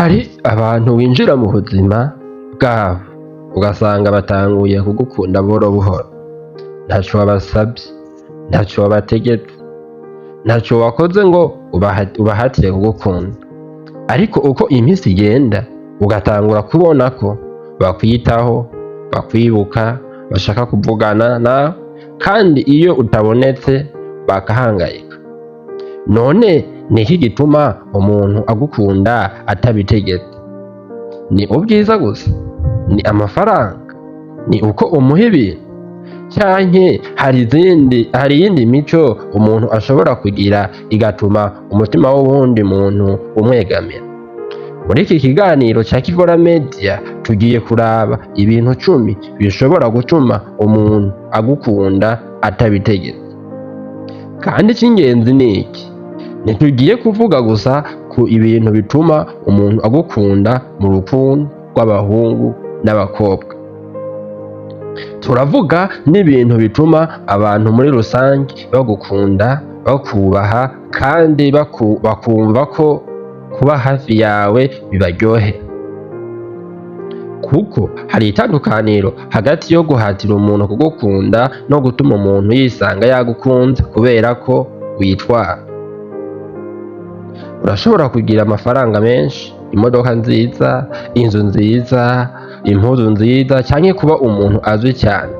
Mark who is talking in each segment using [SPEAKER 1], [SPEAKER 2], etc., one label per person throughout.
[SPEAKER 1] Hari abantu winjira mu buzima bwabo ugasanga batanguye kugukunda buhoro buhoro, ntaco wabasavye, ntaco wabategetse, ntaco wakoze ngo ubahatire kugukunda, ariko uko iminsi igenda ugatangura kubona ko bakwitaho, bakwibuka, bashaka kuvugana nawe, kandi iyo utabonetse bakahangayika. None niki gituma umuntu agukunda atabitegetse? Ni ubwiza gusa? Ni amafaranga? Ni uko umuha ibintu? Canke hari iyindi mico umuntu ashobora kugira igatuma umutima w'uwundi muntu umwegamira? Muri iki kiganiro ca Kivora Media tugiye kuraba ibintu 10 bishobora gutuma umuntu agukunda atabitegetse. Kandi icy'ingenzi ni iki: ntitugiye kuvuga gusa ku ibintu bituma umuntu agukunda mu rukundo rw'abahungu n'abakobwa, turavuga n'ibintu bituma abantu muri rusange bagukunda, bakubaha, kandi bakumva ko kuba hafi yawe bibaryohera. Kuko hari itandukaniro hagati yo guhatira umuntu kugukunda no gutuma umuntu yisanga yagukunze kubera ko witwara. Urashobora kugira amafaranga menshi, imodoka nziza, inzu nziza, impuzu nziza, canke kuba umuntu azwi cyane,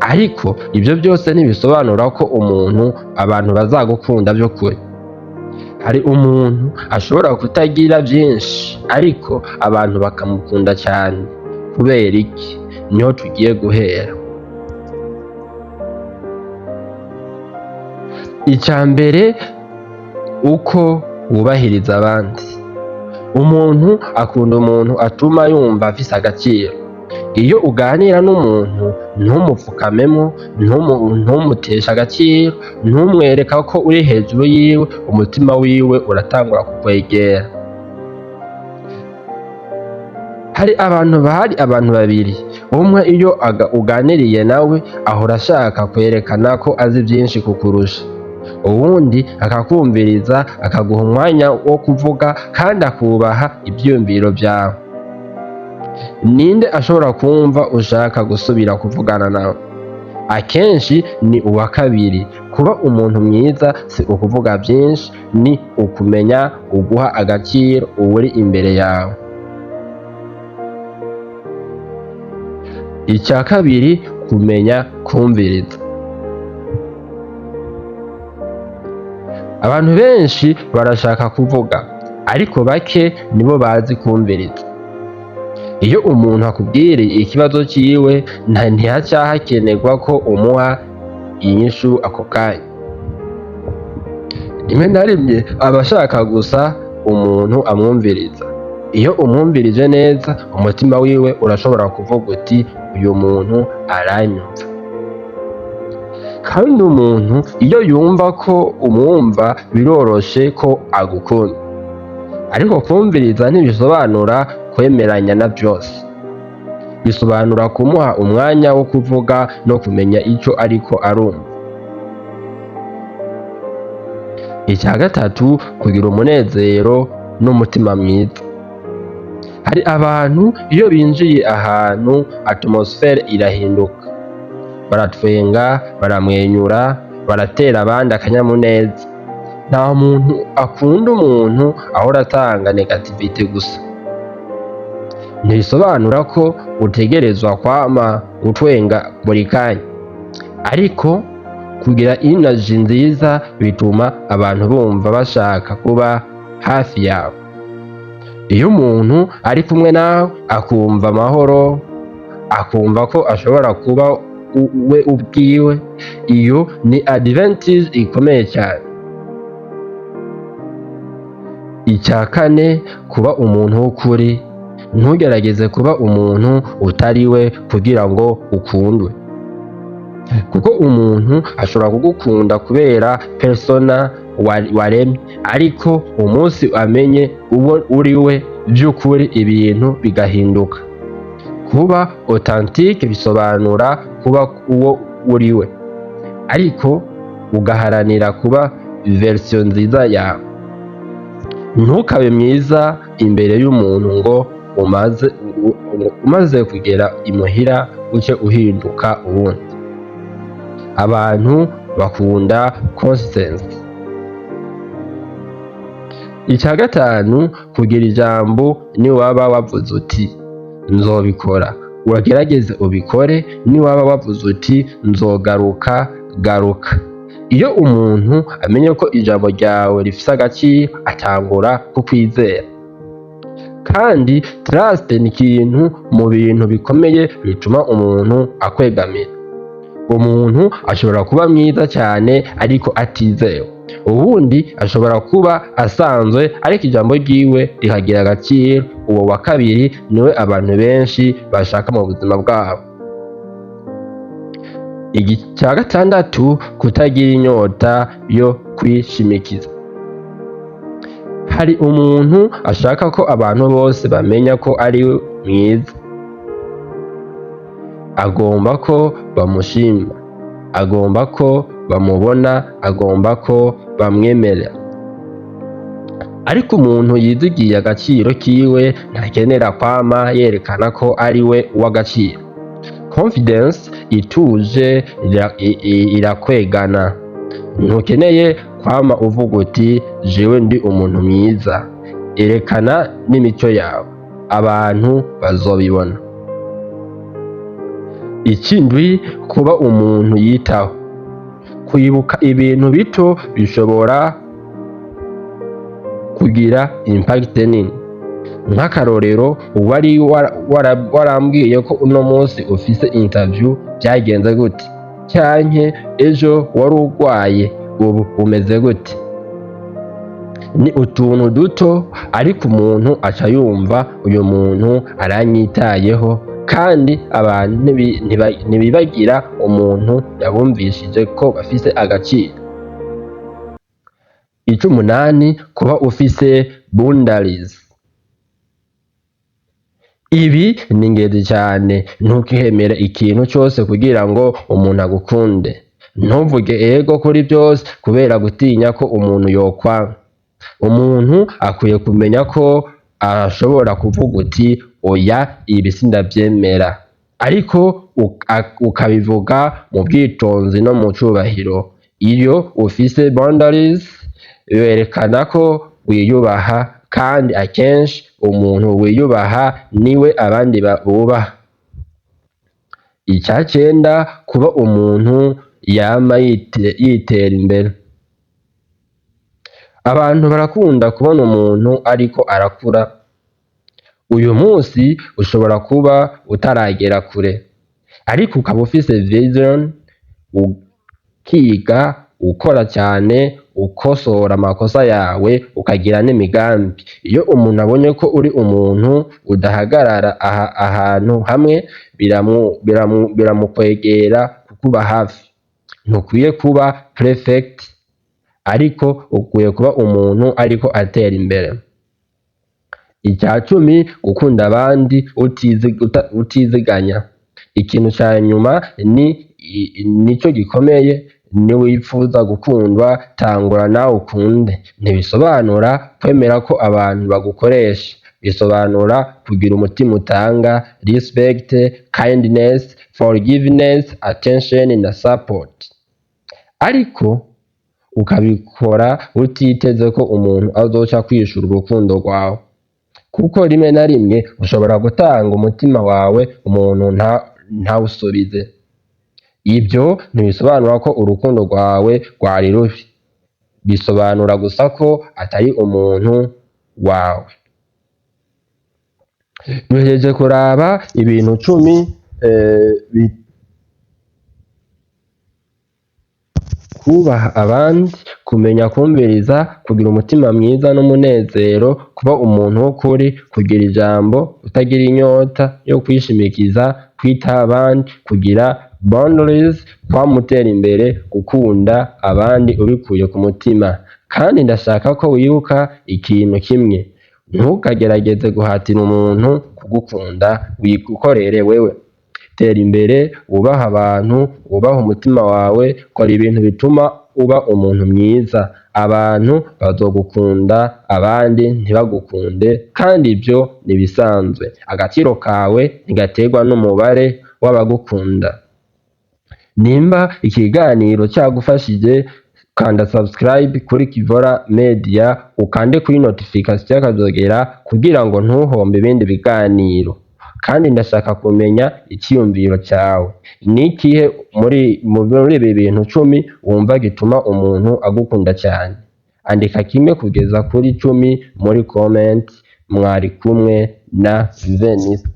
[SPEAKER 1] ariko ivyo byose ntibisobanura ko umuntu abantu bazagukunda by'ukuri. Hari umuntu ashobora kutagira byinshi, ariko abantu bakamukunda cyane. Kubera iki? Niho tugiye guhera. Icya mbere, uko wubahiriza abandi. Umuntu akunda umuntu atuma yumva afise agaciro. Iyo uganira n'umuntu ntumupfukamemo, ntumuteshe agaciro, ntumwereka ko uri hejuru yiwe, umutima wiwe uratangura kukwegera. Hari abantu babiri: umwe, iyo uganiriye nawe ahora ashaka kwerekana ko azi byinshi kukurusha; uwundi akakumviriza, akaguha umwanya wo kuvuga, kandi akubaha ivyiyumviro vyawe. Ninde ashobora kumva ushaka gusubira kuvugana nawe? Akenshi ni uwa kabiri. Kuba umuntu mwiza si ukuvuga byinshi, ni ukumenya uguha agaciro uwuri imbere yawe. Icya kabiri, kumenya kumviriza. Abantu benshi barashaka kuvuga, ariko bake nibo bazi kumviriza. Iyo umuntu akubwiriye ikibazo ciwe, ntihaca hakenerwa ko umuha inyishu ako kanya. Rimwe na rimwe aba ashaka gusa umuntu amwumviriza. Iyo umwumvirije neza, umutima wiwe urashobora kuvuga uti: "Uyu muntu aranyumva." Kandi umuntu iyo yumva ko umwumva, biroroshe ko agukunda. Ariko kumviriza ntibisobanura kwemeranya na vyose, bisobanura kumuha umwanya wo kuvuga no kumenya ico ariko arumva. Icya gatatu, kugira umunezero n'umutima mwiza. Hari abantu iyo binjiye ahantu atmosphère irahinduka, baratwenga, baramwenyura, baratera abandi akanyamuneza. Nta muntu akunda umuntu ahora atanga négativité gusa. Ntibisobanura ko utegerezwa kwama utwenga buri kanya, ariko kugira energy nziza bituma abantu bumva bashaka kuba hafi yawe. Iyo umuntu ari kumwe nawe akumva amahoro, akumva ko ashobora kuba we ubwiwe, iyo ni advantage ikomeye cyane. Icya kane, kuba umuntu w'ukuri. Ntugerageze kuba umuntu utari we kugira ngo ukundwe, kuko umuntu ashobora kugukunda kubera persona waremye, ariko umunsi amenye uwo uri we by'ukuri, ibintu bigahinduka. Kuba authentique bisobanura kuba uwo uri we, ariko ugaharanira kuba version nziza yawe. Ntukabe mwiza imbere y'umuntu ngo umaze kugera imuhira uce uhinduka uwundi. Abantu bakunda consistency. Ica gatanu, kugira ijambo. Niwaba wavuze uti "nzobikora", uragerageze ubikore. Niwaba wavuze uti "nzogaruka", garuka. Iyo umuntu amenye ko ijambo ryawe rifise agaciro, atangura kukwizera. Kandi trust ni ikintu mu bintu bikomeye bituma umuntu akwegamira. Umuntu ashobora kuba mwiza cyane ariko atizewe, uwundi ashobora kuba asanzwe ariko ijambo ryiwe rikagira agaciro. Uwo wa kabiri niwe abantu benshi bashaka mu buzima bwabo. Icya gatandatu, kutagira inyota yo kwishimikiza. Hari umuntu ashaka ko abantu bose bamenya ko ari mwiza, agomba ko bamushima, agomba ko bamubona, agomba ko bamwemera. Ariko umuntu yizigiye agaciro kiwe ntakenera kwama yerekana ko ari we uw'agaciro. Confidence ituje irakwegana. Ntukeneye kwama uvuga uti "jewe ndi umuntu mwiza". Erekana n'imico yawe, abantu bazobibona. Ikindwi, kuba umuntu yitaho. Kwibuka ibintu bito bishobora kugira impact nini. Nk'akarorero, wari warambwiye ko uno munsi ufise interview, byagenze gute? Canke ejo wari urwaye, ubu umeze gute? Ni utuntu duto, ariko umuntu aca yumva uyu muntu aranyitayeho. Kandi abantu ntibibagira umuntu yabumvishije ko bafise agaciro. Icumunani, kuba ufise boundaries. Ibi ni ingenzi cyane. Ntukemere ikintu cyose kugira ngo umuntu agukunde. Ntuvuge ego kuri byose kubera gutinya ko umuntu yokwanga. Umuntu akwiye kumenya ko ashobora kuvuga uti "oya, ibi sindavyemera", ariko ukabivuga mu bwitonzi no mu cubahiro. Iyo ufise boundaries, werekana ko wiyubaha, kandi akenshi umuntu wiyubaha niwe abandi bubaha. Ica cenda, kuba umuntu yama yitera imbere. Abantu barakunda kubona umuntu ariko arakura. Uyu munsi ushobora kuba utaragera kure, ariko ukaba ufise vision, ukiga, ukora cyane, ukosora amakosa yawe, ukagira n'imigambi. Iyo umuntu abonye ko uri umuntu udahagarara aha ahantu hamwe, biramukwegera kukuba hafi. Ntukwiye kuba perfect, ariko ukwiye kuba umuntu ariko atera imbere. Icya cumi, gukunda abandi utiziganya. Ikintu ca nyuma ni nico gikomeye: niwipfuza gukundwa, tangura nawe ukunde. Ntibisobanura kwemera ko abantu bagukoresha, bisobanura kugira umutima utanga respect, kindness, forgiveness, attention na support, ariko ukabikora utiteze ko umuntu azoca kwishura urukundo rwawe, kuko rimwe na rimwe ushobora gutanga umutima wawe umuntu ntawusubize. Ibyo ntibisobanura ko urukundo rwawe rwari rubi, bisobanura gusa ko atari umuntu wawe. Duhejeje kuraba ibintu 10: kubaha abandi, kumenya kumviriza, kugira umutima mwiza n'umunezero, kuba umuntu w'ukuri, kugira ijambo, kutagira inyota yo kwishimikiza, kwitaho abandi, kugira boundaries, kwama utera imbere, gukunda abandi ubikuye ku mutima. Kandi ndashaka ko wibuka ikintu kimwe: ntukagerageze guhatira umuntu kugukunda. Wigukorere wewe, tera imbere, wubahe abantu, wubahe umutima wawe, kora ibintu bituma uba umuntu mwiza, abantu bazogukunda, abandi ntibagukunde, kandi ivyo nibisanzwe. Agaciro kawe ntigaterwa n'umubare w'abagukunda. Nimba ikiganiro cagufashije, kanda subscribe kuri Kivora Media, ukande kuri notification y'akazogera kugira ngo ntuhombe ibindi biganiro. Kandi ndashaka kumenya iciyumviro cawe. Ni ikihe muri ibi bintu 10 wumva gituma umuntu agukunda cane? Andika kimwe kugeza kuri 10 muri comment. Mwari kumwe na Veniste.